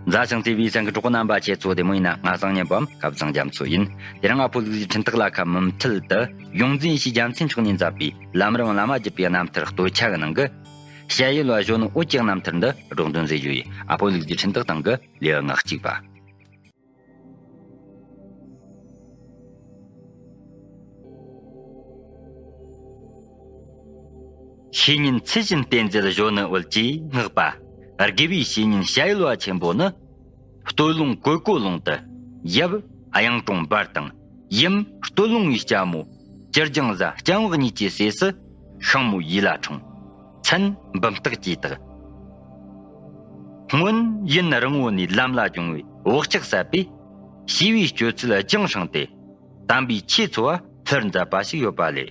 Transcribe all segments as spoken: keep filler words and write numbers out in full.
མཛའ་ཞིང་བརྩེ་བའི་སེམས་ཀྱི་གྲོགས་པོ་རྣམ་པ། ཁྱེད་ཚོ་བདེ་མོ་ཡིན་ན། ང་སང་ཉིན་པའམ་སྐབས་བཟང་རྒྱ་མཚོ་ཡིན། དེ་རིང་ཨ་ཕོ་ལུག་རྫིའི་འཕྲིན་སྟེགས་ལ་ཁ་མུ་མཐུད་དུ་ཡོངས་འཛིན་ཡེ་ཤེས་རྒྱལ་མཚན་མཆོག་ནས་མཛད་པའི་ལམ་རིམ་བླ་མ་བརྒྱུད་པའི་རྣམ་ཐར་སྟོད་ཆ་གི་ནང་གི་ཞལ་ཡུལ་བ་གཞོན་ནུ་འོད་ཀྱི་རྣམ་ཐར་འདི་སྒྲོག་འདོན་མཛད་རྒྱུ་ཡིན། ཨ་ཕོ་ལུག་རྫིའི་འཕྲིན་སྟེགས་སྟེང་གི་ལེའུ་ང་གཅིག་པ། ཤེས་གཉེན་ཚུལ་བཞིན་བསྟེན་མཛད་གཞོན་ནུ་འོད་ཀྱིས་བསྔགས་པ། དགེ་བའི་བཤེས་གཉེན་ཞལ་ཡུལ་བ་ཆེན་པོ་ནི། སྟོད་ལུང་ཀོས་ཀོ་ལུང་དུ། ཡབ་གཡུང་དྲུང་འབར་དང་ཡུམ་སྟོད་ལུང་བའི་ལྕམ་མོ་སྐྱིད་ལྗང་བཟའ་སྤྱང་བག་གཉིས་ཀྱི་སྲས་སུ་ཤིང་མོ་ཡིད་ལ་འཁྲུངས། མཚན་འབུམ་སྟག་ཅེས་བཏགས། སྔོན་ཡུན་རིང་བོ་ནས་ལམ་ལ་སྦྱོང་བའི་བག་ཆགས་ཟད་པས། ཞི་བའི་སྤྱོད་ཚུལ་ལྗང་སྲང་སྟེ། དམ་པའི་ཆོས་འཚོ་བ་ལྷུར་མཛད་པ་ཞིག་ཡོད་པ་ལས།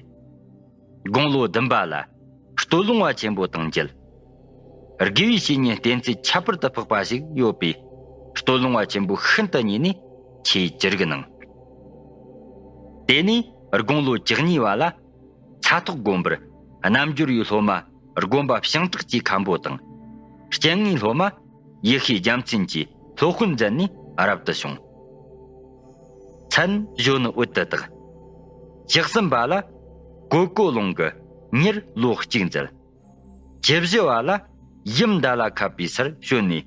དགུང་ལོ་བདུན་པ་ལ་སྟོད་ལུང་བ་ཆེན་པོ་དང་མཇལ། དགེ་བའི་བཤེས་གཉེན་བསྟེན་ཚད་ཁྱད་པར་དུ་འཕགས་པ་ཞིག་ཡོད་པས། སྟོད་ལུང་བ་ཆེན་པོ་ཤིན་ཏུ་མཉེས་ནས་ཆེས་ཅི་རིགས་གནང་། དེ་ནས་དགུང་ལོ་བཅུ་གཉིས་པ་ལ། ཚ་ཐོག་དགོན་པར་རྣལ་འབྱོར་བའི་སློབ་མ་དགོན་པ་ཞིང་གྲགས་ཀྱི་མཁན་པོ་དང་། སྤྱན་ངའི་སློབ་མ་ཡེ་ཤེས་རྒྱལ་མཚན་གྱིས་སློབ་དཔོན་མཛད་ནས་རབ་ཏུ་བྱུང་། མཚན་གཞོན་ནུ་འོད་དུ་བཏགས། བཅུ་གསུམ་པ་ལ་ཀོས་ཀོ་ལུང་གི་མྱུར་ལོ་གཅིག་མཛད། བཅུ་བཞི་བ་ལ་ཡུམ་མདའ་ལ་ཁ་པའི་སར་བྱོན་ནས་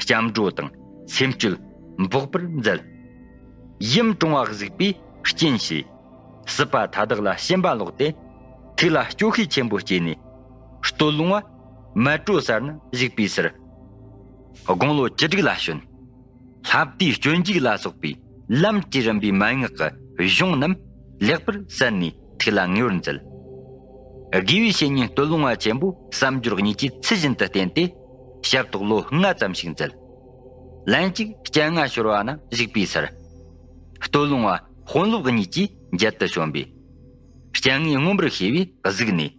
སྐྱབས་འགྲོ་དང་སེམས་བསྐྱོད་འབོགས་པར་མཛད། ཡུམ་གྲོང་བ་གཟིགས་པས་རྐྱེན་བྱས། སྲིད་པ་མཐའ་དག་ལ་ཞེན་པ་ལོག་སྟེ། ཐུགས་ལ་སྐྱོ་ཤས་ཆེན་པོ་སྐྱེས་ནས་སྟོད་ལུང་བ་མལ་གྲོ་གསར་ན་བཞུགས་པའི་སར་དགུང་ལོ་བཅུ་དྲུག་ལ་བྱོན། ལྷ་བདེའི་སྤྱོད་འཇུག་ལ་སོགས་པའི་ལམ་གྱིས་རིམ་པའི་མན་ངག་གི་གཞུང་རྣམས་ལེགས་པར་གསན་ནས་ཐུགས་ལ་ངེས་པར་མཛད། དགེ་བའི་བཤེས་གཉེན་སྟོད་ལུང་བ་ཆེན་པོས་བསམ་སྦྱོར་གཉིས་ཀྱིས་ཚུལ་བཞིན་དུ་བསྟེན་ཏེ། ཞབས་ཏོག་ལོ་ལྔ་ཙམ་ཞིག་མཛད། ལན་གཅིག་སྤྱན་སྔ་ཤོར་བ་ན་བཞུགས་པའི་སར། སྟོད་ལུང་བ་དཔོན་སློབ་གཉིས་ཀྱིས་མཇལ་དུ་བྱོན་པས། སྤྱན་སྔས་མངོན་པར་ཤེས་པས་གཟིགས་ནས།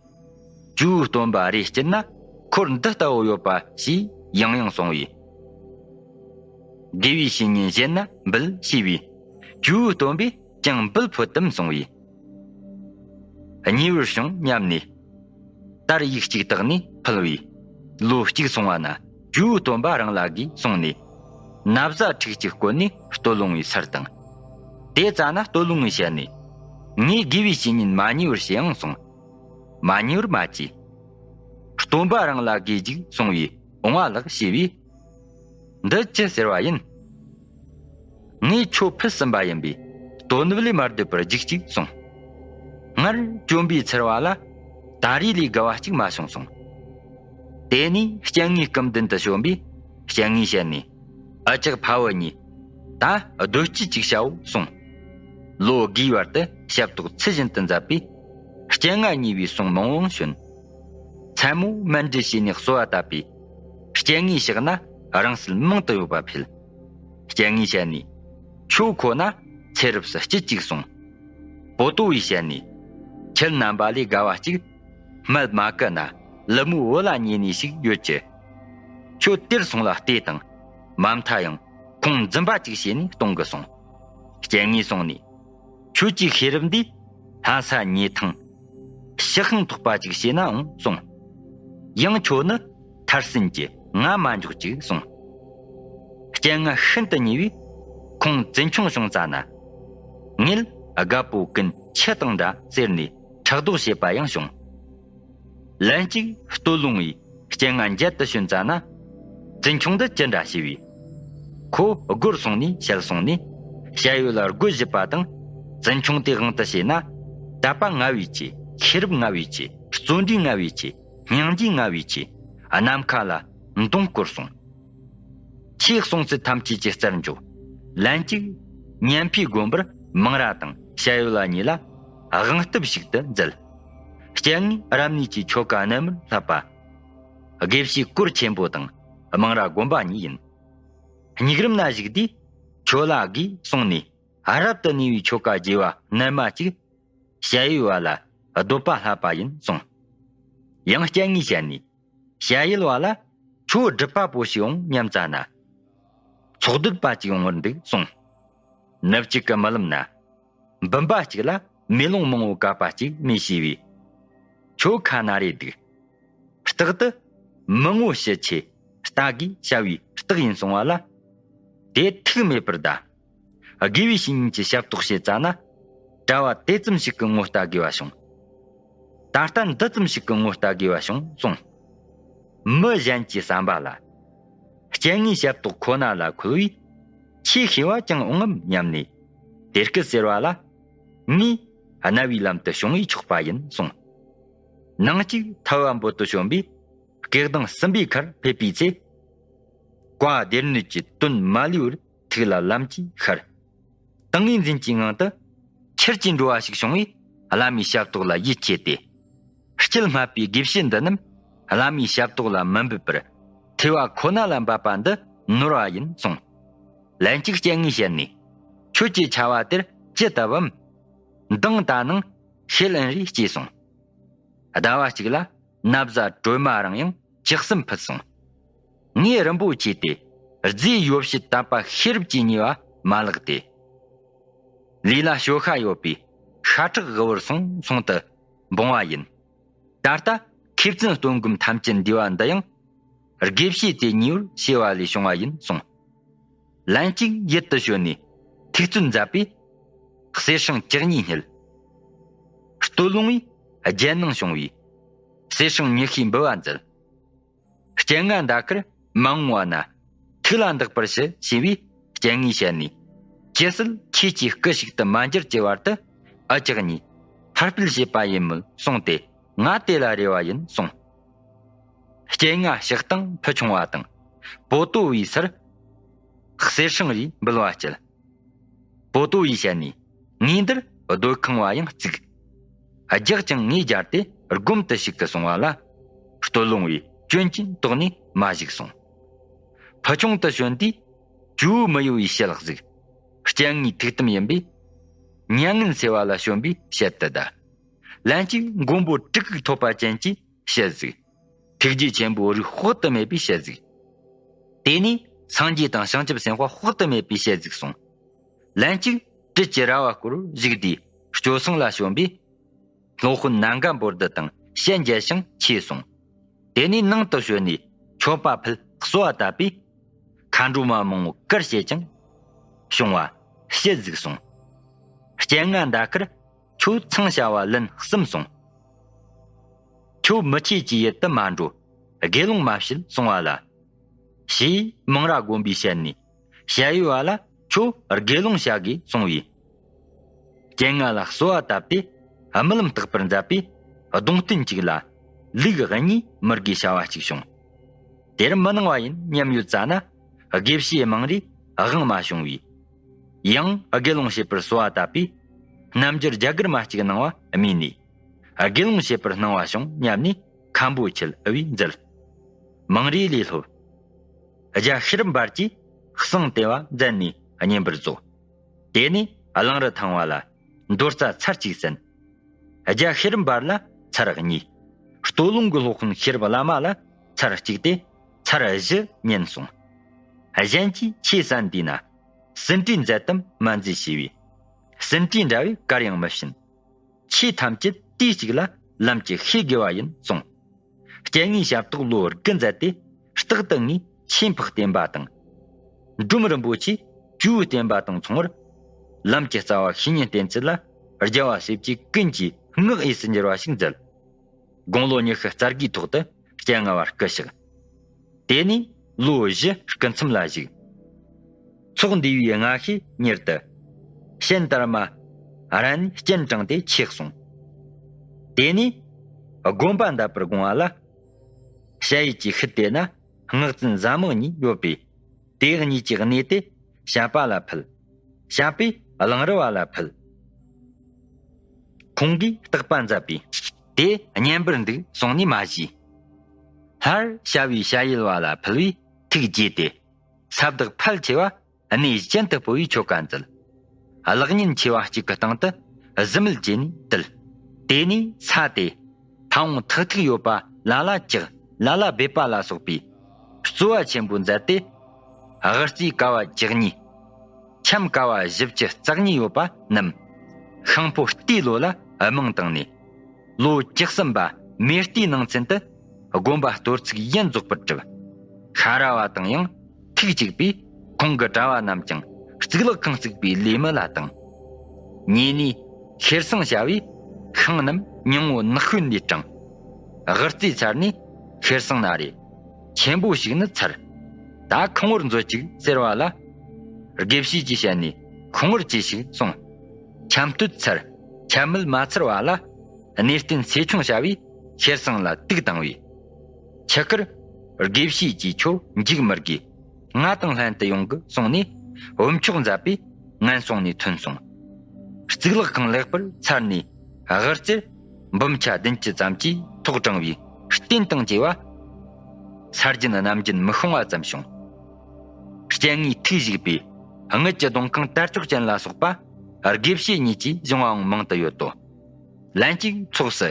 ཇོ་བོའི་སྟོན་པ་རེ་སྐྱིད་ན་འཁོར་འདི་ལྟ་བུ་ཡོད་པ་ཞེས་ཡང་ཡང་གསུང་བས། དགེ་བའི་བཤེས་གཉེན་གཞན་ན་འབུལ་ཞེས་པས། ཇོ་བོའི་སྟོན་པས་ཀྱང་འབུལ་ཕུལ་དམ་གསུང་བས། ཉེ་བར་བྱུང་སྙམ་ནས། དར་ཡུག་གཅིག་བཏགས་ནས་ཕུལ་བས། ལོ་གཅིག་སོང་བ་ན་ཇོ་བོའི་སྟོན་པ་རང་ལ་དགོས་གསུངས་ནས། ན་བཟའ་ཕྲུག་གཅིག་བསྐོན་ནས་སྟོད་ལུང་བའི་སར་བཏང་། དེ་ཙ་ན་སྟོད་ལུང་བའི་ཞལ་ནས། ངས་དགེ་བའི་བཤེས་གཉེན་མ་ཉེ་བར་བྱེད་ཨང་གསུངས། མ་ཉེ་བར་མ་བྱེད། སྟོན་པ་རང་ལ་དགོས་ཅིག་གསུང་བས་འོང་བ་ལགས་ཞེས་པས། འདི་ཅི་ཟེར་བ་ཡིན། ངས་ཁྱོད་ཕུད་ཟིན་པ་ཡིན་པས་དོ་ནུབ་ལས་མ་སྡོད་པར་རྒྱུག་ཅིག་གསུངས། སྔར་བཅོམ་པའི་ཚར་བ་ལ་ད་རེས་ལས་དགའ་བ་གཅིག་མ་བྱུང་གསུངས། དེ་ནས་སྤྱན་སྔའི་སྐུ་མདུན་དུ་བྱོན་པས་སྤྱན་སྔའི་ཞལ་ནས། ཨ་ཅག་ཕ་བུ་གཉིས། ད་སྡོད་སྤྱད་ཅིག་བྱའོ་གསུངས། ལོ་དགུའི་བར་དུ་ཞབས་ཏོག་ཚུལ་བཞིན་དུ་མཛད་པས། སྤྱན་སྔ་ཉེ་བའི་གསུང་མང་བོ་བྱོན། མཚན་མོ་མཎྜལ་བྱས་ནས་གསོལ་བ་བཏབ་པས། སྤྱན་སྔའི་ཕྱག་ན་རིང་བསྲེལ་མང་དུ་ཡོད་པ་ཕུལ། སྤྱན་སྔའི་ཞལ་ནས། ཁྱོད་ཁོ་ན་ཚེ་རབས་སུ་སྐྱིད་ཅིག་གསུངས། པོ་ཏོ་བའི་ཞལ་ནས། ཁྱེད་རྣམ་པ་ལས་དགའ་བ་གཅིག་སྨད་མ་ཀི་ན་ལི་མོའི་བུ་ལ་ཉེ་ནས་ཞིག་ཡོད་ཀྱི། ཁྱོད་དེར་སོང་ལ་ལྟོས་དང་། མ་མཐའ་ཡང་ཁོང་འཛིན་པ་ཅིག་བྱས་ནས་གཏོང་གི་གསུངས། སྤྱན་སྔས་གསུངས་ནས། ཁྱོད་ཀྱི་ཤེས་རབ་འདིས་ལྷ་ས་ཉེ་ཐང་། ཤི་ཁང་ཐོག་པ་ཅིག་བྱས་ནའང་གསུངས། ཡང་ཁྱོད་ནི་མཐར་ཟིན་གྱི་ང་མ་འཇོག་ཅིག་གསུངས། སྤྱན་སྔ་ཤིན་ཏུ་ཉེ་བས་ཁོང་བཙུན་ཆུང་བྱུང་ཙ་ན། ངེད་རྒད་པོ་ཀུན་ཁྱི་དང་འདྲ་ཟེར་ནས་ཕྲག་དོག་བྱེད་པ་ཡང་བྱུང་། ལན་གཅིག་སྟོད་ལུང་བའི་སྤྱན་སྔ་མཇལ་དུ་བྱོན་ཙ་ན། བཙུན་ཆུང་འདི་ཅི་འདྲ་ཞེས་པས། ཁོ་སྒོར་སོང་ནས་ཞལ་གསུངས་ནས། ཞལ་ཡོད་ལ་སྒོ་བཞི་པ་དང་། བཙུན་ཆུང་དེ་དབང་དུ་བྱས་ན། དད་པ་མངའ་བའི་ཆེད། ཤེས་རབ་མངའ་བའི་ཆེད། བརྩོན་འགྲུས་མངའ་བའི་ཆེད། སྙིང་རྗེ་མངའ་བའི་ཆེད། ནམ་མཁའ་ལ་མདུང་བསྐོར་གསུངས། ཁྱེད་གསུང་ཚུལ་ཐམས་ཅད་ཀྱི་རྩར་འཇོག། ལན་གཅིག་ཉན་ཕའི་དགོན་པར་མང་ར་དང་ཞལ་ཡོད་ལ་གཉིས་ལ་དབང་སྟབས་ཤིག་ཏུ་མཛད། སྤྱན་སྔས་རབ་གནས་ཀྱི་ཆོ་ག་རྣལ་མར་བསླབ་པ། དགེ་བཤེས་སྐོར་ཆེན་པོ་དང་མང་ར་དགོན་པ་གཉིས་ཡིན། སྙིགས་རིམ་ན་བཞུགས་དུས་ཁྱོད་ལ་དགོས་གསུངས་ནས། རབ་ཏུ་གནས་པའི་ཆོ་ག་རྒྱས་པ་རྣལ་མ་གཅིག་ཞལ་ཡོད་པ་ལ་སྡོད་པ་བསླབ་པ་ཡིན་གསུངས། ཡང་སྤྱན་སྔའི་ཞལ་ནས། ཞལ་ཡོད་པ་ལ་ཁྱོད་སྒྲུབ་པ་པོ་ཞིག་འོང་སྙམ་ཙ་ན། ཚོགས་སྡུད་པ་ཅིག་འོང་བར་འདུག་གསུངས། ནུབ་གཅིག་གི་རྨི་ལམ་ན། འབུམ་པ་གཅིག་ལ་མེ་ལོང་མང་བོ་བཀབ་པ་གཅིག་རྨིས་ཞེས་པས། ཁྱོད་ཁ་ན་རེ་འདུག། རྟགས་དེ་མི་ངོ་ཤེས་ཆེ་ལྟ་དགོས་བྱ་བའི་རྟགས་ཡིན་གསུང་བ་ལ། དེ་ཐུག་མེད་པར་གདའ། དགེ་བའི་བཤེས་གཉེན་གྱི་ཞབས་ཏོག་བྱེད་ཙ་ན། གྲྭ་བ་དེ་ཙམ་ཞིག་གི་ངོ་ལྟ་དགོས་པ་བྱུང་། ད་ལྟ་འདི་ཙམ་ཞིག་གི་ངོ་ལྟ་དགོས་པ་བྱུང་གསུངས། མི་གཞན་གྱི་བསམ་པ་ལ། རྐྱེན་ངན་ཞབས་ཏོག་ཁོ་ན་ལ་འཁོལ་བས། ཆེས་ཤེས་པ་ཅང་འོང་ངམ་སྙམ་ནས། དེ་སྐད་ཟེར་བ་ལ། ངས་རྣ་བའི་ལམ་དུ་བྱུང་བས་ཆོག་པ་ཡིན་གསུངས། ནང་གཅིག་ཐལ་བ་འབུལ་དུ་བྱོན་པས། སྐུ་གདུང་གསུམ་པའི་ཁར་ཕེབས་པའི་ཚེ། བཀའ་སྡེ་སྣོད་ཀྱི་དོན་མ་ལུས་པར་ཐུགས་ལ་ལམ་གྱིས་ཤར། ཏིང་ངེ་འཛིན་གྱི་ངང་དུ་ཁྱེར་གྱིས་འགྲོ་བ་ཞིག་བྱུང་བས། བླ་མའི་ཞབས་ཏོག་ལ་ཡིད་ཆེས་ཏེ། སྐྱེལ་སྨད་པའི་དགེ་བཤེས་འདི་རྣམས་བླ་མའི་ཞབས་ཏོག་ལ་མི་འབུལ་བར། ཐོས་པ་ཁོ་ན་ལ་འབབ་པ་འདི་ནོར་བ་ཡིན་གསུངས། ལན་གཅིག་རྐྱེན་ངན་བཤད་ནས། ཁྱོད་ཀྱི་ཆ་བ་དེར་ཅི་ལྟ་བུའམ། མདང་ད་ནང་ཤེལ་ཨན་རེ་སྐྱེས་སོང་། ཟླ་བ་གཅིག་ལ་ན་བཟའ་དྲོད་མ་རང་ཡང་ཇག་གསུམ་ཕུད་སོང་། ངས་རིན་པོ་ཆེ་དེ་རྫས་ཡོ་བྱད་དག་པ་ཤེས་རབ་ཀྱིས་ཉེས་པ་མ་ལགས་ཏེ། ལུས་ལ་ཞོ་ཤ་ཡོད་པའི་ཤ་ཁྲག་དབུལ་བོར་སོང་སོང་དུ་འབུང་བ་ཡིན། ད་ལྟ་མཁས་བཙུན་སྟོན་སྒོམ་ཐམས་ཅད་འདུས་པ་འདི་ཡང་དགེ་བཤེས་དེ་ཉེ་བར་སྐྱེས་པ་ལས་བྱུང་བ་ཡིན་གསུངས། ལན་གཅིག་ཡུལ་དུ་བྱོན་ནས་ཐུགས་བརྩོན་མཛད་པས། གསེར་སྲང་བཅུ་གཉིས་རྙེད། སྟོད་ལུང་བས་རྒྱལ་ནང་བྱུང་བས། གསེར་སྲང་ཉི་ཤུའི་འབུལ་བ་མཛད། རྐྱེན་ངན་འདའ་ཁར་མ་འོངས་པ་ན། ཐུགས་ལ་འདག་པར་ཞུ་ཞེས་པས་རྐྱེན་ངན་བཤད་ནས། ཇི་སྲིད་ཁྱེད་ཀྱི་སྐུ་ཞིག་ཏུ་མ་འགྱུར་གྱི་བར་དུ། འུ་ཅག་གཉིས་ཕར་སྤེལ་བྱེད་པ་ཡིན་མོད་གསུངས་ཏེ། ང་དེ་ལ་རེ་བ་ཡིན་གསུངས། རྐྱེན་ངན་བཤགས་སྟངས་ཕུ་ཆུང་བ་དང་། པོ་ཏོ་བའི་སར་གསེར་སྲང་རེ་འབུལ་བ་སྤྱད། པོ་ཏོ་ཡིས་བཤད་ནས། ངས་འདིར་སྡོད་ཁང་བ་ཡང་བརྩིགས། རྒྱགས་ཀྱང་ངས་སྦྱར་ཏེ་སྒོམ་དུ་ཞུགས་ཀྱི་གསུང་བ་ལ། སྟོད་ལུང་བས་སྐྱོན་གྱིས་དོགས་ནས་མ་བཞུགས་གསུངས། ཕུ་ཆུང་དུ་བྱོན་དུས་ཇོ་བོ་མི་གཡོ་བའི་ཞལ་གཟིགས། རྐྱེན་ངན་ཐུགས་དམ་ཡིན་པས། མྱ་ངན་སེལ་བ་ལ་བྱོན་པའི་ཞལ་དུ་གདའ། ལན་གཅིག་མགོན་པོ་གྲི་གུག་ཐོགས་པ་ཅན་གྱི་ཞལ་གཟིགས། ཐུགས་རྗེ་ཆེན་པོའི་རིགས་དཔག་ཏུ་མེད་པའི་ཞལ་གཟིགས། དེ་ནས་སངས་རྒྱས་དང་བྱང་ཆུབ་སེམས་དཔའ་དཔག་ཏུ་མེད་པའི་ཞལ་གཟིགས་གསུངས། ལན་གཅིག་དྲིལ་གྱི་ར་བ་སྐོར་བཞུགས་དུས་སྐྱོ་སངས་ལ་བྱོན་པས། སློབ་དཔོན་ནཱ་ག་བོ་དྷི་དང་ཞལ་མཇལ་ཞིང་ཆོས་གསུངས། དེ་ནས་ནང་དུ་བྱོན་ནས་མཆོད་པ་ཕུལ་གསོལ་བ་བཏབ་པས། མཁའ་འགྲོ་མ་མང་པོ་བཀུར་བྱེད་ཅིང་བྱུང་བ་ཞལ་གཟིགས་གསུངས། རྐྱེན་ངན་འདའ་ཁར་ཁྱོད་འཚང་བྱ་བ་ལན་གསུམ་གསུངས། ཁྱོད་མི་ཆོས་ཀྱི་ཡུལ་དུ་མ་འགྲོ། དགེ་སློང་མ་བྱེད་གསུང་བ་ལ། ཞེས་མང་ར་དགོན་པའི་ཞལ་ནས་ཞལ་གཡོ་བ་ལ་ཁྱོད་དགེ་སློང་བྱ་དགོས་གསུང་བས། རྐྱེན་ངན་ལ་གསོལ་བ་བཏབ་སྟེ་རྨི་ལམ་བརྟག་པར་མཛད་པས། གདུང་རྟེན་གཅིག་ལ་ལུག་གཉིས་མི་དགེ་བྱ་བ་གཅིག་བྱུང་། དེར་མི་སྣང་བ་ཡིན་སྙམ་ཡོད་ཙ་ན། དགེ་བཤེས་མང་རེས་དབང་མ་བྱུང་བས། ཡང་དགེ་སློང་བྱེད་པར་གསོལ་བ་བཏབ་པས། རྣལ་འབྱོར་རྒྱ་གར་མ་གཅིག་སྣང་བ་རྨིས་ནས། དགེ་སློང་བྱེད་པར་སྣང་བ་བྱུང་སྙམ་ནས་མཁན་པོ་ཁྱེད་འུ་བས་མཛད། མང་རེ་ལས་སློབ། རྒྱ་ཤེས་རབ་འབར་གྱིས་གསང་བདེ་བ་མཛད་ནས་བསྙེན་པར་རྫོགས། དེ་ནས་གླང་རི་ཐང་བ་ལ་མདོ་རྩ་ཚར་གཅིག་གསན། རྒྱ་ཤེས་རབ་འབར་ལ་ཚར་གཉིས། སྟོད་ལུང་གི་སློབ་དཔོན་ཤེས་རབ་བླ་མ་ལ་ཚར་གཅིག་སྟེ་ཚར་བཞི་ཉན་སོང་། གཞན་གྱིས་ཆོས་གསན་དུས་ན་ཟིན་བྲིས་མཛད་དམ་མ་མཛད་ཞེས་པས། ཟིན་བྲིས་འདྲ་བས་གར་ཡང་མི་བྱིན། ཆོས་ཐམས་ཅད་དུས་གཅིག་ལ་ལམ་གྱི་ཤེས་དགོས་པ་ཡིན་གསུངས། རྐྱེན་ངན་ཞབས་ཏོག་ལོ་དགུ་མཛད་དེ། རྟག་ཏུ་ངས་ཆོས་འཕགས་བསྟན་པ་དང་། འབྲོམ་རིན་པོ་ཆེ་ཇོ་བོའི་བསྟན་པ་དང་མཚུངས་པར། ལམ་གྱི་རྩ་བ་བཤེས་གཉེན་བསྟེན་ཚུལ་ལ་རྒྱལ་བ་སྲས་བཅས་ཀུན་གྱིས་བསྔགས་འོས་སུ་འགྱུར་བ་ཞིག་མཛད། དགུང་ལོ་ཉི་ཤུ་རྩ་དགུའི་ཐོག་ཏུ་སྤྱན་སྔ་བར་སྐུ་གཤེགས། དེ་ནས་ལོ་བཞི་སྐུ་མཚམས་ལ་བཞུགས། ཚོགས་འདུས་པའི་སྔ་ཤོས་ཉེར་དུ། ཤན་དར་མ་རན་ནས་སྤྱན་དྲངས་ཏེ་ཆོས་གསུངས། དེ་ནས་དགོན་པ་འདབས་པར་དགོངས་པ་ལ། ཞ་ཡི་ཅིག་ཤུལ་དེ་ན་སྔགས་བཙུན་བཟའ་མི་གཉིས་ཡོད་པས། དེ་གཉིས་ཀྱིས་གནས་དེ་བཤད་པ་ལ་ཕུལ། བཤད་པས་གླང་རི་བ་ལ་ཕུལ། ཁོང་གིས་བརྟག་པ་མཛད་པས། དེ་སྙན་པར་འདུག་གསུངས་ནས་མ་བཞེས། སླར་བྱ་བའི་ཞ་ཡི་བ་ལ་ཕུལ་བས་ཐུགས་དགྱེས་ཏེ། ས་བདག་ཕལ་ཆེ་བ་གནས་གཞན་དུ་སྤོ་བའི་ཆོ་ག་མཛད། གློག་བརྙན་ཆེ་བ་གཅིག་གི་སྟེང་དུ་གཟི་མིལ་བྱས་ནས་བཏུལ། དེ་ནས་ས་དེ་ཕ་བོང་ཐག་ཐིག་ཡོད་པ་ལ་ལ་ལྕགས་ལ་ལ་སྦལ་པ་ལ་སོགས་པའི་རྩོལ་བ་ཆེན་པོ་མཛད་དེ། དབུ་རྩེ་ཀ་བ་བཅུ་གཉིས། ཁྱམས་ཀ་བ་བཞི་བཅུ་རྩ་གཉིས་ཡོད་པ་རྣམས། ཤིང་ཕོ་རྟའི་ལོ་ལ་རྨང་བཏིང་ནས། ལོ་བཅུ་གསུམ་པ་མེ་རྟའི་ནང་ཚན་དུ་དགོན་པ་གཏོར་ཚུགས་ཡུན་རྫོགས་པར་གྲུབ། ཤ་ར་བ་དང་ཡང་ཐུགས་གཅིག་པས། ཁོང་གི་གྲྭ་བ་རྣམས་ཀྱང་གཙུག་ལག་ཁང་བརྩིགས་པའི་ལས་མི་ལ་བཏང་། ཉེ་ནས་ཤེར་སང་བྱ་བས་ཤིང་རྣམས་སྙིང་བོ་ནགས་ཤོད་ནས་དྲངས། དབུ་རྩེ་ཚར་ནས་ཤེར་སང་ན་རེ། ཆེན་པོ་ཞིག་ནི་ཚར། ད་ཁང་བར་མཛོད་ཅིག་ཟེར་བ་ལ། དགེ་བཤེས་ཀྱིས་བཤད་ནས་ཁང་བར་ཅི་ཞིག་སོང་། ཆམ་སྟོད་ཚར། ཆམ་མེད་མ་ཚར་བ་ལ། གནས་བརྟན་ཚེ་ཆུང་བྱ་བས་ཤེར་སང་ལ་དུག་བཏང་བས། ཆུ་ཁར། དགེ་བཤེས་ཀྱིས་ཁྱོད་འཇིགས་མི་དགོས། ང་དང་ལྷན་དུ་ཡོང་གི་གསུངས་ནས། བུམ་ཆོག་མཛད་པས་ངན་སོང་ནས་ཐོན་སོང་། གཙུག་ལག་ཁང་ལེགས་པར་ཚར་ནས། དབུ་རྩེར། འབུམ་ཆ་བདུན་ཅུ་ཙམ་གྱིས་ཐོག་དྲངས་པའི་རྟེན་དང་བཅས་པ། ས་རྒྱུན་གནམ་རྒྱུན་མི་ཤོང་བ་ཙམ་བྱུང་། སྤྱན་སྔའི་ཐུགས་བཞུགས་པའི་དངུལ་གྱི་སྡོང་རྐང་དར་ལྕོག་ཅན་ལ་སོགས་པ། དགེ་བཤེས་གཉིས་ཀྱིས་བཞེངས་པའང་མང་དུ་ཡོད་དོ། ལན་གཅིག་ཚོགས་སུ་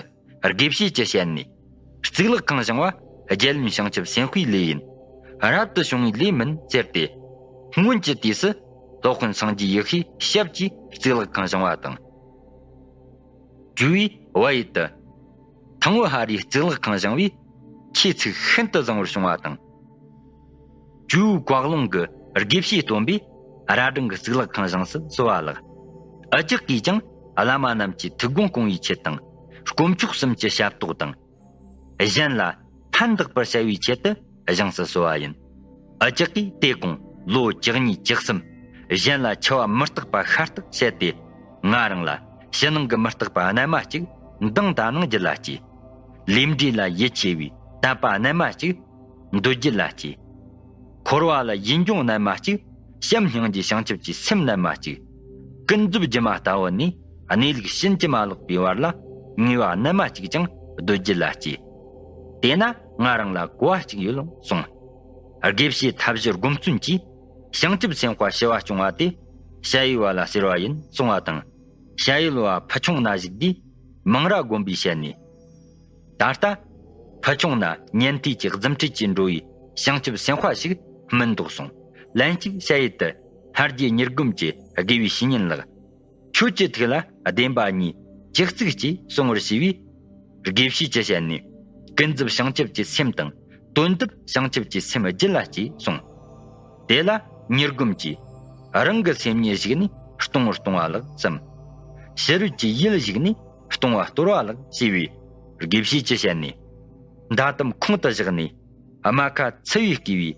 དགེ་བཤེས་ཀྱི་ཞལ་ནས། གཙུག་ལག་ཁང་བཞེངས་པ་རྒྱལ་བློན་བྱང་ཆུབ་སེམས་དཔའི་ལས་ཡིན། རབ་ཏུ་བྱུང་བའི་ལས་མིན་ཟེར་ཏེ། སྔོན་གྱི་དུས་སུ་སློབ་དཔོན་སངས་རྒྱས་ཡེ་ཤེས་ཞབས་ཀྱིས་གཙུག་ལག་ཁང་བཞེངས་པ་དང་། ཇོ་བོའི་བ་ཡུལ་དུ། ཐང་བུ་ཧ་རིའི་གཙུག་ལག་ཁང་བཞེངས་པས་ཆོས་ཚུགས་ཤིན་ཏུ་བཟང་བར་བྱུང་བ་དང་། ཇོ་བོའི་བཀའ་ལུང་གི་དགེ་བཤེས་སྟོན་པས་རྭ་སྒྲེང་གི་གཙུག་ལག་ཁང་བཞེངས་སུ་གསོལ་བ་ལགས། ཨ་ཅག་གིས་ཀྱང་བླ་མ་རྣམས་ཀྱི་ཐུགས་དགོངས་སྐོང་བའི་ཆེད་དང་། དཀོན་མཆོག་གསུམ་གྱི་ཞབས་ཏོག་དང་། གཞན་ལ་ཕན་བདག་པར་བྱ་བའི་ཆེད་དུ་བཞེངས་སུ་གསོལ་བ་ཡིན། ཨ་ཅག་གིས་དེ་གོང་ལོ་བཅུ་གཉིས་བཅུ་གསུམ། གཞན་ལ་འཆི་བ་མི་རྟག་པ་ཤ་སྟག་བཤད་དེ། ང་རང་ལ་ཕྱི་ནང་གི་མི་རྟག་པ་རྣལ་མ་གཅིག་མདངས་ད་ནང་རྒྱུད་ལ་སྐྱེས། ལས་འབྲས་ལ་ཡིད་ཆེས་པའི་དད་པ་རྣལ་མ་གཅིག་འདོད་རྒྱུད་ལ་སྐྱེས། འཁོར་བ་ལ་ཡིད་འབྱུང་རྣལ་མ་གཅིག་བྱམས་སྙིང་རྗེ་བྱང་ཆུབ་ཀྱི་སེམས་རྣལ་མ་གཅིག་ཀུན་རྫོབ་སྒྱུ་མ་ལྟ་བུ་ནས་གནས་ལུགས་ཕྱིན་ཅི་མ་ལོག་པའི་བར་ལ་ངེས་པ་རྣལ་མ་གཅིག་ཀྱང་འདོད་རྒྱུད་ལ་སྐྱེས། དེས་ན་ང་རང་ལ་གོ་བ་གཅིག་ཡོད་གསུངས། དགེ་བཤེས་ཐབས་ཤེས་སྒོམ་བརྩོན་གྱིས་བྱང་ཆུབ་སེམས་དཔའ་ཞི་བ་སྐྱོང་བ་དེ་ཞ་ཡི་བ་ལ་ཟེར་བ་ཡིན་གསུངས་པ་དང་། ཞ་ཡི་བ་ཕུ་ཆུང་ན་བཞུགས་དུས་མང་ར་དགོན་པའི་ཞལ་ནས། ད་ལྟ་ཕུ་ཆུང་ན་ཉན་ཐོས་ཀྱི་རྫུ་འཕྲུལ་གྱིས་འགྲོ་བའི་བྱང་ཆུབ་སེམས་དཔའ་ཞིག་སྨིན་འདུག་གསུངས། ལན་གཅིག་ཞ་ཡི་དུ་ལྷ་རྗེ་ཉིད་སྒོམ་གྱི་དགེ་བའི་བཤེས་གཉེན་ལགས། ཁྱོད་ཀྱི་ཐུགས་ལ་བདེན་པ་གཉིས་ཅི་གཙིགས་ཀྱིས་གསུང་བར་བྱས་པས། དགེ་བཤེས་ཀྱི་ཞལ་ནས་ཀུན་རྫོབ་བྱང་ཆུབ་ཀྱི་སེམས་དང་དོན་དམ་བྱང་ཆུབ་ཀྱི་སེམས་རྒྱུད་ལ་སྐྱེས་གསུངས། དེ་ལ་ཉེར་སྒོམ་གྱིས་རང་གི་སེམས་ཉིད་གཞིག་ནས་སྟོང་བར་སྟོང་བ་ལགས་སམ། ཕྱི་རོལ་གྱི་ཡུལ་གཞིག་ནས་སྟོང་བ་སྟོར་བ་ལགས་ཞེས་པས། དགེ་བཤེས་ཀྱི་ཞལ་ནས། མདའ་དམ་ཁོང་དུ་བཞག་ནས་རྨ་ཁ་ཚ་བས་བསྐུས་པའི་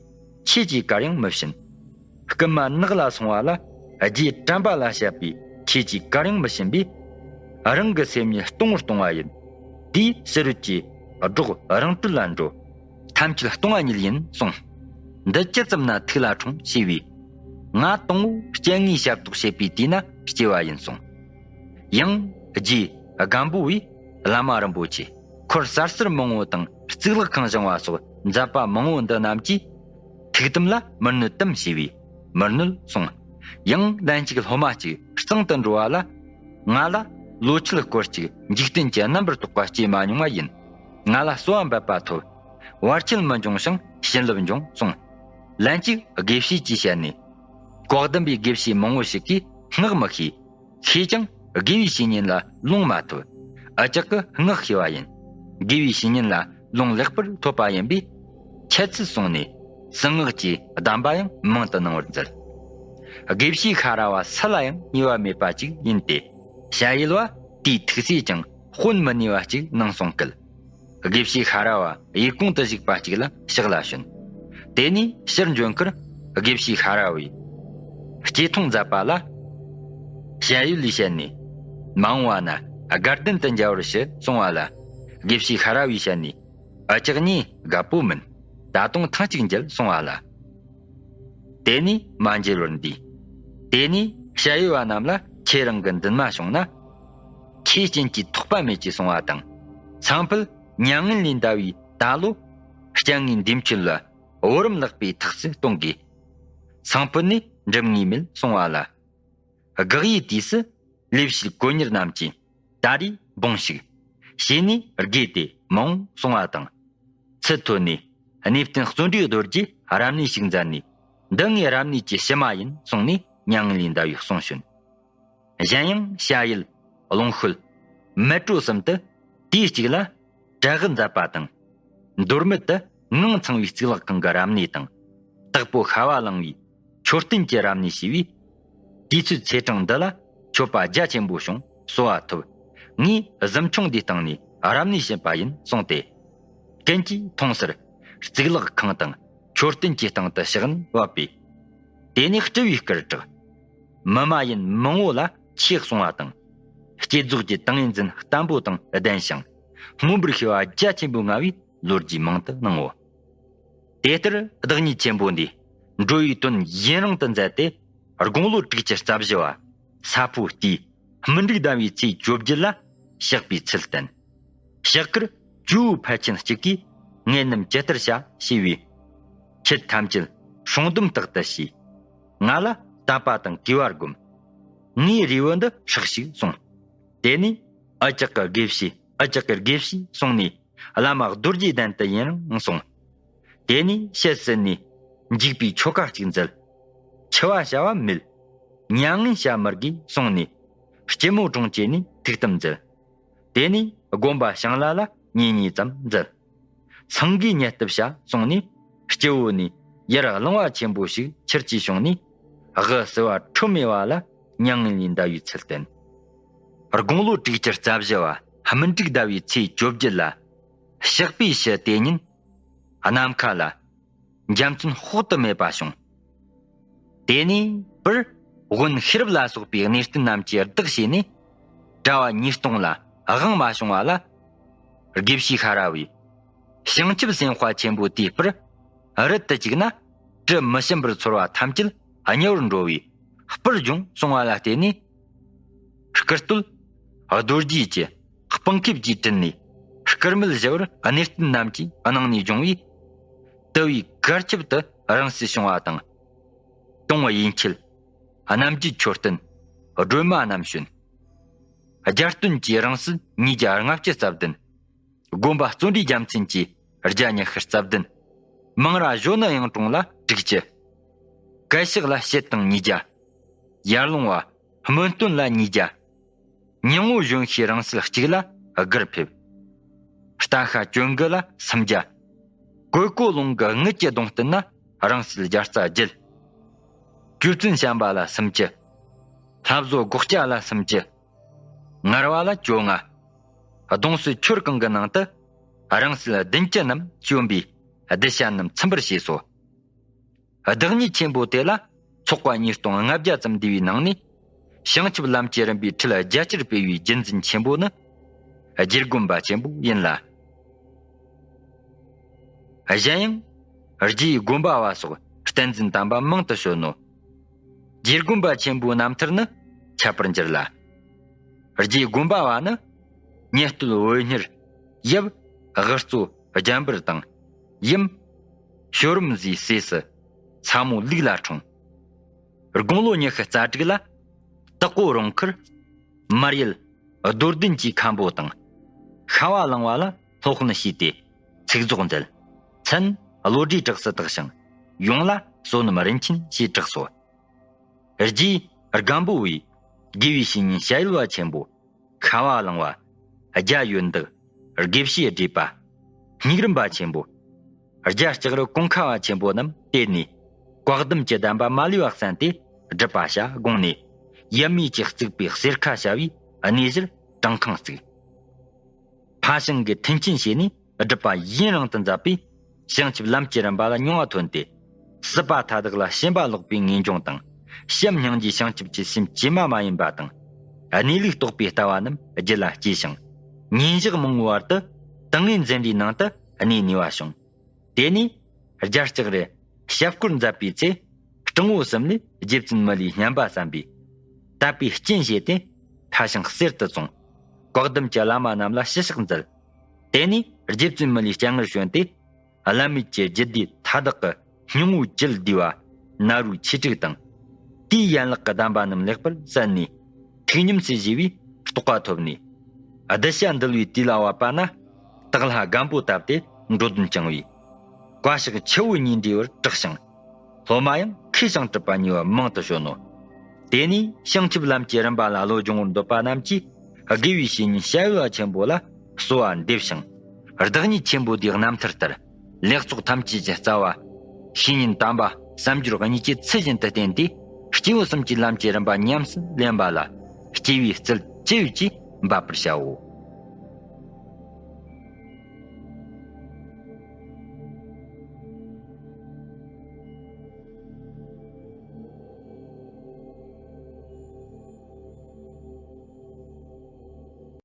ཁྱེད་ཀྱིས་གར་ཡང་མི་བྱིན། རྐུན་མ་ནགས་ལ་སོང་བ་ལ་རྗེ་དྲན་པ་ལ་བཤད་པའི་ཁྱེད་ཀྱིས་གར་ཡང་མི་བྱིན་པས། རང་གི་སེམས་ཉིད་སྟོང་སྟོང་བ་ཡིན། དེའི་ཕྱི་རོལ་གྱི་སྒྲོག་རང་གྲོལ་ལ་འགྲོ། ཐམས་ཅད་སྟོང་བ་ཉིད་ཡིན་གསུངས། འདི་ཇི་ཙམ་ན་ཐུགས་ལ་འཁྲུངས་ཞེས་པས། ང་དང་པོ་སྤྱན་སྔའི་ཞབས་ཏོག་བྱེད་པའི་དུས་ན་སྐྱེ་བ་ཡིན་གསུངས། ཡང་རྗེ་སྒམ་པོ་བས་བླ་མ་རིན་པོ་ཆེ་འཁོར་གསར་གསར་མང་པོ་དང་གཙུག་ལག་ཁང་བཞེངས་པ་སོགས་མཛད་པ་མང་པོ་འདི་རྣམས་ཀྱིས་ཐུགས་དམ་ལ་མི་གནོད་དམ་ཞེས་པས་མི་གནོད་གསུངས། ཡང་ལན་གཅིག་སློབ་མ་གཅིག་གཙང་དུ་འགྲོ་བ་ལ། ང་ལ་ལོ་ཁྱད་སྐོར་གཅིག་འཇིག་རྟེན་གྱི་རྣམ་པར་རྟོག་པ་སྐྱེས་མ་མྱོང་བ་ཡིན། ང་ལ་གསོལ་བ་འབབ་པ་ཐོབ། བར་ཆད་མི་འབྱུང་ཞིང་བྱིན་རླབས་འབྱུང་གསུངས། ལན་གཅིག་དགེ་བཤེས་ཀྱི་ཞལ་ནས། བཀའ་གདམས་པའི་དགེ་བཤེས་མང་པོ་ཞིག་གིས་སྔགས་མི་ཤེས། ཤེས་ཀྱང་དགེ་བའི་བཤེས་གཉེན་ལ་ལུང་མ་ཐོབ། ཨ་ཅག་གིས་སྔགས་ཤེས་པ་ཡིན། དགེ་བའི་བཤེས་གཉེན་ལ་ལུང་ལེགས་པར་ཐོབ་པ་ཡིན་པས། འཆད་ཚུལ་གསུངས་ནས་གསང་སྔགས་ཀྱི་གདམས་པ་ཡང་མང་དུ་གནང་བར་མཛད། དགེ་བཤེས་ཤ་ར་བ་སུ་ལ་ཡང་ཉེས་པ་མེད་པ་ཅིག་ཡིན་ཏེ། ཞ་ཡི་བ་དེའི་ཐུགས་སྲས་ཀྱང་དཔོན་མི་ནུས་པ་ཅིག་གནང་གསུང་སྐད། དགེ་བཤེས་ཤ་ར་བ་ཡུལ་གོང་དུ་བཞུགས་པ་ཅིག་ལ་ཕྱག་ལ་ཞོན། དེ་ནས་ཕྱིར་འབྱོན་ཁར་དགེ་བཤེས་ཤ་ར་བས་སྐྱེ་མཐོང་མཛད་པ་ལ། ཞ་ཡི་ལས་བཤད་ནས། མ་འོངས་པ་ན་དགའ་ལྡན་དུ་མཇལ་བར་ཞུ་གསུང་བ་ལ། དགེ་བཤེས་ཤ་ར་བས་བཤད་ནས། ཨ་ཅག་ཉིད་དགའ་པོ་མིན། ད་དུང་ཐེངས་གཅིག་མཇལ་གསུང་བ་ལ། དེ་ནས་མ་མཇལ་བར་འདུས། དེ་ནས་ཞ་ཡི་བ་རྣམས་ལ་ཁྱེད་རང་གི་འདུན་མ་བྱུང་ན། ཁྱེད་རྐྱེན་གྱིས་ཐོགས་པ་མེད་ཅེས་གསུང་བ་དང་། ཚང་ཕུད་མྱ་ངན་ལས་འདའ་བའི་ད་ལོ་སྤྱན་སྔའི་འདས་མཆོད་ལ་བུ་རམ་ལགས་པའི་ཐག་སུ་གཏོང་དགོས། ཚང་ཕུད་ནས་འགྲིམ་ངེས་མེད་གསུང་བ་ལ། དགག་ཡིག་དུས་སུ་ལས་བྱེད་དཀོན་གཉེར་རྣམས་ཀྱིས་ད་རེས་འབུངས་ཤིག། ཞེས་ནས་དགོས་ཏེ་མ་འོངས་གསུང་བ་དང་། ཚུར་ཐོན་ནས་གནས་བརྟན་བརྩོན་འགྲུས་རྡོ་རྗེ་རབ་གནས་ཤིག་མཛད་ནས། འདི་ངའི་རབ་གནས་ཀྱི་ཕྱི་མ་ཡིན་གསུངས་ནས་མྱ་ངན་ལས་འདའ་བའི་གསུང་བྱོན། གཞན་ཡང་ཞ་ཡི་ལུང་ཤོད་མལ་གྲོ་གསུམ་དུ་དུས་གཅིག་ལ་གྲལ་མཛད་པ་དང་། མདོ་སྨད་དུ་ངང་ཚང་བའི་གཙུག་ལག་ཁང་གི་རབ་གནས་དང་། དྭགས་པོ་ཤ་བ་གླིང་བའི་ མཆོད་རྟེན་གྱི་རབ་གནས་ཞེས་པའི། དུས་ཚོད་ཚེས་གྲངས་འདི་ལ་མཆོད་པ་རྒྱ་ཆེན་པོ་བྱུང་གསོལ་བ་ཐོབ། ངས་གཟིམ་ཆུང་འདིའི་སྟེང་ནས་རབ་གནས་བྱེད་པ་ཡིན་གསུངས་ཏེ། ཀུན་གྱིས་མཐོང་སར་གཙུག་ལག་ཁང་དང་མཆོད་རྟེན་གྱི་སྟེང་དུ་ཕྱག་ནས་བབས་པས། དེ་ནས་སྤྲུལ་བའི་སྐུར་གྲགས། མི་མ་ཡིན་མང་བོ་ལ་ཆོས་གསུང་བ་དང་། བསྐྱེད་རྫོགས་ཀྱི་ཏིང་ངེ་འཛིན་བརྟན་པོ་དང་ལྡན་ཞིང་། མངོན་པར་ཤེས་པ་རྒྱ་ཆེན་པོ་མངའ་བའི་ལོ་རྒྱུས་མང་དུ་སྣང་ངོ་། དེ་ལྟར་བདག་ཉིད་ཆེན་པོ་འདིས་འགྲོ་བའི་དོན་ཡུན་རིང་དུ་མཛད་དེ། དགུང་ལོ་དྲུག་ཅུ་རྩ་བཞི་བ་ས་ཕོ་སྟེ། སྨིན་དྲུག་ཟླ་བའི་ཚེས་བཅོ་བརྒྱད་ལ་གཤེགས་པའི་ཚུལ་བསྟན། གཤེགས་སྐུར་ཇོ་བོ་ཕལ་ཆེན་གཅིག་གིས་ངེད་རྣམས་ཇི་ལྟར་བྱ་ཞེས་པས། ཁྱེད་ཐམས་ཅད་སྲུང་སྡོམ་རྟག་ཏུ་བྱས། ང་ལ་དད་པ་དང་གུས་པ་བསྒོམ། ངའི་རེའུ་འདི་ཧྲག་ཤིག་གསུངས། དེ་ནས་འུ་ཅག་གི་དགེ་བཤེས་འུ་ཅག་གི་དགེ་བཤེས་གསུངས་ནས། བླ་མ་རྡོ་རྗེ་གདན་དུ་ཡུན་རིང་སོང་། དེ་ནས་ཕྱི་ཟིན་ནས་འཇིགས་པའི་ཆོ་ག་གཅིག་མཛད། འཆི་བ་བྱ་བ་མེད། མྱ་ངན་བྱ་མི་དགོས་གསུངས་ནས། སྐྱིད་མོ་གྲོང་ཁྱེར་ནས་ཐུགས་དམ་མཛད། དེ་ནས་དགོན་པ་ཞིང་ལ་ལ་ཉིན་གཉིས་ཙམ་མཛད། སེང་གེའི་ཉལ་སྟབས་བྱ་གསུངས་ནས། སྤྱི་བོ་ནས་ཡར་རླུང་བ་ཆེན་པོ་ཞིག་ཆུར་གྱིས་བྱུང་ནས། དབུ་བསིལ་བ་ཁྲོམ་མེ་བ་ལ་མྱ་ངན་ལས་འདའ་བའི་ཚུལ་བསྟན། དགུང་ལོ་དྲུག་ཅུ་རྩ་བཞི་བ་སྨིན་དྲུག་ཟླ་བའི་ཚེས་བཅོ་བརྒྱད་ལ། གཤེགས་པའི་ཕྱི་དེ་ཉིན། ནམ་མཁའ་ལ་འཇའ་ཚོན་དཔག་ཏུ་མེད་པ་བྱུང་། དེ་ནས་པུར་དབོན་ཤེས་རབ་ལ་སོགས་པའི་གནས་བརྟན་རྣམས་ཀྱིས་བདག་བྱས་ནས། གྲྭ་བ་ཉིས་སྟོང་ལ་དབང་མ་བྱུང་བ་ལ། དགེ་བཤེས་ཤ་ར་བས། བྱང་ཆུབ་སེམས་དཔའ་ཆེན་པོ་དེའི་སྤུར་རི་དུ་བཅུག་ན། དྲི་མི་ཞིམ་པར་ཚོར་བ་ཐམས་ཅད་མྱུར་འགྲོ་བའི་སྤུར་འབྱུང་གསུང་བ་ལ་བརྟེན་ནས། སྐུ་སྟོད་རྡོ་རྗེ་གི་སྤང་ཁེབས་ཀྱིས་བྲིས་ནས། སྐུར་མེད་བཞི་བར་གནས་བརྟན་རྣམས་ཀྱི་སྣང་ནས་འབྱུང་བའི། དུ་བའི་གར་ཁྱབ་ཏུ་རིང་བསྲེལ་བྱུང་བ་དང་། དུང་ཡན་ཆད། རྣམ་རྒྱལ་མཆོད་རྟེན། སྒྲོལ་མ་རྣམ་བྱོན། རྒྱ་སྟོན་གྱི་རིང་བསྲེལ་ཉིས་བརྒྱ་ལྔ་བཅུ་རྩ་བདུན། དགོན་པ་བརྩོན་འགྲུས་རྒྱལ་མཚན་གྱིས་བརྒྱ་ཉི་ཤུ་རྩ་བདུན། མང་ར་གཞོན་ནུ་གཡུང་དྲུང་ལ་དྲུག་ཅུ། སྐལ་ཕྱག་ལ་བྱེད་དང་ཉིས་བརྒྱ། ཡར་ལུང་བ་སྨོན་སྟོན་ལ་ཉིས་བརྒྱ། ཉིན་མོ་གཞོན་ཤེས་རིང་བསྲེལ་གཅིག་ལ་སྒར་ཕེབས། རྟ་ཤ་གྱོན་གི་ལ་སུམ་བརྒྱ། ཀོས་ཀོ་ལུང་གི་དངུལ་གྱི་གདུང་རྟེན་ན་རིང་བསྲེལ་བརྒྱ་རྩ་བརྒྱད། ཅོ་བཙུན་བྱམས་པ་ལ་སུམ་ཅུ། ལྷ་བཟོ་སྒོག་སྐྱ་ལ་སུམ་ཅུ། ངར་བ་ལ་བཅོ་ལྔ། གདུང་སྲོལ་ཆོར་གང་གི་ནང་དུ་རིང་བསྲེལ་བདུན་ཅུ་རྣམས་བྱོན་པས་གདུལ་བྱ་རྣམས་ཚིམ་པར་བྱས་སོ། བདག་ཉིད་ཆེན་པོ་དེ་ལ་ཚོགས་པ་ཉིས་སྟོང་ལྔ་བརྒྱ་ཙམ་འདུས་པའི་ནང་ནས། བྱང་ཆུབ་ལམ་གྱི་རིམ་པའི་ཁྲིད་རྒྱ་ཆེར་སྤེལ་བའི་རྒྱུད་འཛིན་ཆེན་པོ་ནི། རྗེ་དགོན་པ་ཆེན་པོ་ཡིན་ལ། གཞན་ཡང་། རྗེ་དགོན་པ་བ་སོགས་བསྟན་འཛིན་དམ་པ་མང་དུ་བྱོན་ནོ། རྗེ་དགོན་པ་ཆེན་པོའི་རྣམ་ཐར་ནི་ཁྱབ་པར་འགྱུར་ལ། རྗེ་དགོན་པ་བ་ནི། ཉེ་སྟོད་འོད་སྙེར། ཡབ་དབུ་གཙོ་རྒྱ་འབུར་དང་། ཡུམ་ཞོ་རུམ་ཟིའི་སྲས་སུ་ཚ་མོ་ལུག་ལ་འཁྲུངས། དགུང་ལོ་ཉི་ཤུ་རྩ་དྲུག་ལ་སྟག་གོ་རོང་ཁུར་མར་ཡུལ་རྡོར་གདན་གྱི་མཁན་པོ་དང་། ཤ་བ་གླང་བ་ལ་སློབ་དཔོན་བྱས་ཏེ་ཚིག་རྫོགས་མཛད། མཚན་བློ་གྲོས་གྲགས་སུ་བཏགས་ཤིང་ཡོངས་ལ་བསོད་ནམས་རིན་ཆེན་ཞེས་གྲགས་སོ། རྗེ་སྒམ་པོ་བའི་དགེ་བའི་བཤེས་གཉེན་ཞྭ་ཡུལ་བ་ཆེན་པོ། ཤ་བ་གླང་བ། རྒྱ་ཡོན་བདག། དགེ་བཤེས་སྒྲེས་པ། སྙིགས་རིམ་པ་ཆེན་པོ། རྒྱ་ལྕགས་རི་ཀོང་ཁ་བ་ཆེན་པོ་རྣམས་བསྟེན་ནས། བཀའ་གདམས་ཀྱི་གདམས་པ་མ་ལུས་པ་གསན་ཏེ་སྒྲུབ་པ་བྱ་དགོངས་ནས། ཡབ་མེས་ཀྱིས་བརྩིགས་པའི་གསེར་ཁ་བྱ་བའི་གནས་གཞིར་བྲང་ཁང་བརྩིགས། ཕ་ཞང་གིས་མཐུན་རྐྱེན་བྱས་ནས་སྒྲུབ་པ་ཡུན་རིང་དུ་མཛད་པས། བྱང་ཆུབ་ལམ་གྱི་རིམ་པ་ལ་མྱོང་བ་ཐོན་ཏེ། སྲིད་པ་མཐའ་དག་ལ་ཞེན་པ་ལོག་པའི་ངེས་འབྱུང་དང་། བྱམས་སྙིང་རྗེ་བྱང་ཆུབ་ཀྱི་སེམས་ཇི་མ་མ་ཡིན་པ་དང་། གནས་ལུགས་རྟོགས་པའི་ལྟ་བ་རྣམས་རྒྱུད་ལ་སྐྱེས་ཤིང་། ཉིན་ཞག་མང་བོའི་བར་དུ་ཏིང་ངེ་འཛིན་འདྲའི་ནང་དུ་གནས་ནུས་པ་བྱུང་། དེ་ནས་རྒྱ་ལྕགས་རི་ཞབས་སྐོར་མཛད་པའི་ཚེ། སྤྲང་བོ་གསུམ་ལས་རྗེ་བཙུན་མི་ལའི་བསྙེན་པ་བསམ་པས། དད་པའི་རྐྱེན་བྱས་ཏེ་ཕ་ཞང་གསེར་དུ་བཙོངས། བཀའ་གདམས་ཀྱི་བླ་མ་རྣམས་ལ་ཞུ་ཕྱག་མཛད། དེ་ནས་རྗེ་བཙུན་མི་ལའི་སྤྱན་སྔར་བྱོན་ཏེ། བླ་མེད་ཀྱི་རྒྱུད་སྡེ་མཐའ་དག་གི་སྙིང་པོ་བཅུད་བསྡུས་པ་ནཱ་རོའི་ཆོས་དྲུག་དང་། དེའི་ཡན་ལག་གི་གདམས་པ་རྣམས་ལེགས་པར་གསན་ནས། ཐུགས་ཉམས་སུ་བཞེས་པའི་རྟོགས་པ་ཐོབ་ནས། གདུལ་བྱ་འདུལ་བའི་དུས་ལ་བབ་པ་ན། སྟག་ལྷ་སྒམ་པོ་བཏབ་སྟེ་འགྲོ་དོན་བསྐྱངས་པས། བཀའ་ཤག་ཆུ་བོ་གཉིས་འདྲེས་པར་གྲགས་ཤིང་། སློབ་མ་ཡང་མཁས་ཤིང་གྲུབ་པ་གཉིས་པ་མང་དུ་བྱོན་ནོ། དེ་ནས་བྱང་ཆུབ་ལམ་གྱི་རིམ་པ་ལ་བློ་སྦྱོང་བར་འདོད་པ་རྣམས་ཀྱིས། དགེ་བའི་བཤེས་གཉེན་ཞྭ་ཡུལ་བ་ཆེན་པོ་ལ་གསོལ་བ་འདེབས་ཤིང་། བདག་ཉིད་ཆེན་པོ་དེའི་རྣམ་ཐར་ལྟར། ལེགས་ཚོགས་ཐམས་ཅད་ཀྱི་རྩ་བ། བཤེས་གཉེན་དམ་པ་ བསམ་སྦྱོར་གཉིས་ཀྱི་ཚུལ་བཞིན་དུ་བསྟེན་ཏེ། སྐྱེས་བུ་གསུམ་གྱི་ལམ་གྱི་རིམ་པ་ཉམས་སུ་ལེན་པ་ལ། སྐྱེས་བུའི་རྩལ་ཅི་ཡོད་ཀྱིས་འབད་པར་བྱའོ།